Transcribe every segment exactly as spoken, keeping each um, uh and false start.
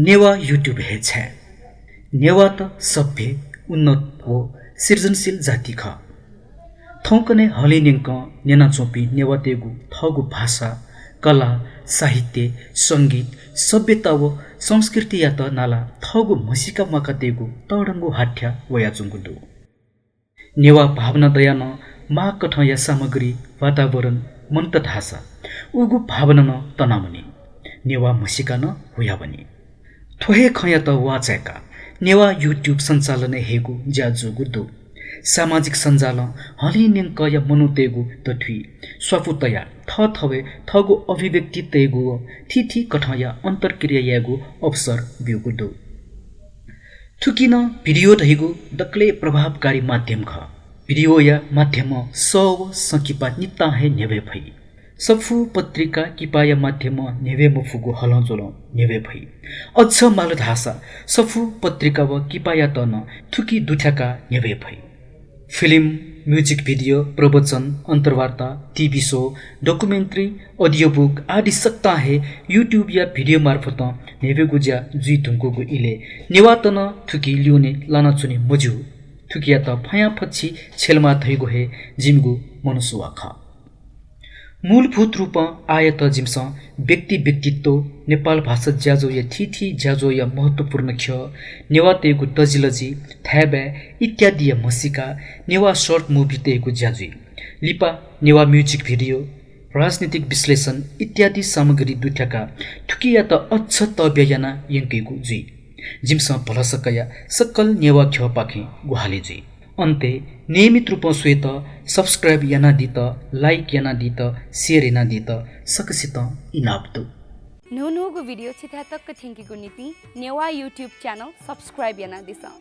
नेवाः YouTube हे छाय्? नेवाःत सभ्य, उन्नत व सृजनशील जाति खः। थौंकन्हय् हलिंन्यंकं न्यनाच्वंपिं नेवाःतय्गु थःगु भाषा, कला, साहित्य, संगीत, सभ्यता व संस्कृतियात नालाः थःगु म्हसीका म्वाकातय्गु तःधंगु हाथ्या वयाच्वंगु दु। नेवाः भावना दयाः नं माःकथंया सामग्री, वातावरण मन्त धाःसा उगु भावना नं तनावनी, नेवाः म्हसीका नं हुयावनी। थ्व हे खँयात वाःचाय्काः नेवाः YouTube सञ्चालनय् हयेगु ज्या जूगु दु। सामाजिक सञ्जालं हलिंन्यंकया मनूतय्गु दथुइ स्वापू तयाः थःथवय् थःगु अभिव्यक्ति तयेगु व थीथी कथंया अन्तर्क्रिया यायेगु अवसर ब्यूगु दु। थुकी नं video धइगु दकलय् प्रभावकारी माध्यम खः। Video या माध्यमं सः व संकिपा नितां हे न्ह्यब्वये फइ। सफू पत्रिका किपाया माध्यमं न्ह्यब्वये मफुगु हलंज्वलं न्ह्यब्वये फइ। अझ माल धाःसा सफू पत्रिका व किपायात नं थुकी दुथ्याकाः न्ह्यब्वये फइ। Film, music video, प्रवचन, अन्तर्वार्ता, TV show, documentary, audiobook आदि सकतां हे YouTube या video मार्फतं न्ह्यब्वयेगु ज्या जुइ धुंकूगु इलय् नेवाःत नं थुकी ल्यूने लानाच्वने मज्यू। थुकियात फयांफछि छ्यलेमाः धइगु हे जिमिगु मनसुवा खः। मूलभूत रूपं आःयात जिमिसं व्यक्ति व्यक्तित्व, नेपाल भाषा ज्याझ्वःया थीथी ज्याझ्वःया महत्त्वपूर्ण ख्यः, नेवाःतय्गु तजिलजि, थाय्बाय् इत्यादिया म्हसीका, नेवाः short movie तय्गु ज्या जुइ। लिपा नेवाः music video, राजनीतिक विश्लेषण इत्यादि सामग्री दुथ्याकाः थुकियात अझ तःब्या यानाः यंकेगु जुइ। जिमिसं भलसा कयाः सकल नेवाः ख्यःपाखें ग्वाहालि जुइ। अन्त्यय् नियमित रूपं स्वयेत, subscribe यानादीत, like यानादीत, share यानादीत सकसितं इनाप दु। न्हून्हूगु video छिथाय् तक थ्यंकीगु निंतिं नेवाः YouTube channel subscribe यानादिसँ।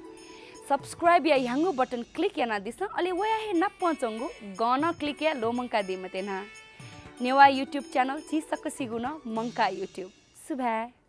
Subscribe या ह्याउँगु button click यानादिसँ, अले वया हे नापं च्वंगु गं नं click याये ल्वःमंकादी मते न्हा। नेवाः YouTube channel झी सकसिगु नं मंकाः YouTube। सुभाय्।